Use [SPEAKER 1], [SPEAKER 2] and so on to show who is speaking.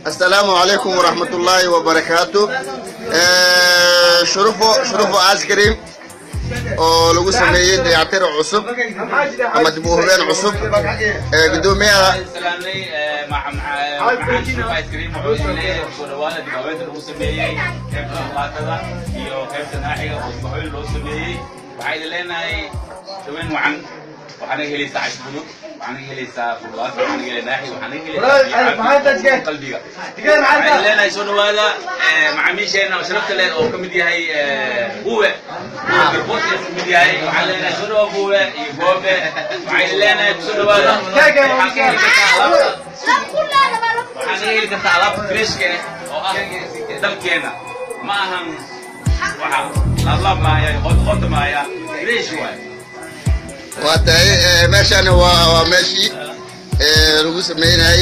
[SPEAKER 1] Assalaamu calaykum waraxmatullaahi wabarakaatu. Shurufo, Shurufo Ice Cream oo lagu sameeyey dayactir cusub ama dib u hubeen cusub. Gudoomiyaha.
[SPEAKER 2] Salaamnay macaan Shurufo Ice Cream. Wuxuu idin leeyahay soo dhawaada. Dib habeenta lagu sameeyey qaybta shukulaatada iyo qaybta naaxiga oo dib habeen loo sameeyey, waxaa idin leenahay dhaweyn wacan. Waxaa naga helaysaa cash fudud, waxaa naga helaysaa furlaas, waxaa naga helaysaa naaxi, waxaa naga helaysaa qalbiga. Waxaa idin leenahay soo dhawaada. Macaamiisheena oo sharafta leh oo ka mid yahay Buwe, Buwe Garboos ka mid yahay, waxaan leenahay soo dhawaa Buwe iyo Goobe. Waxaa idin leenahay kusoo dhawaada. Waxaa ka heli kartaa alaabta, waxaa naga heli kartaa alaabta freshka ah oo ah dalkeena. Ma ahan waxa laablaab maaya, qoota maaya, fresh waay.
[SPEAKER 1] Waa tahay. Meeshaani waa meeshii lagu sameynayay.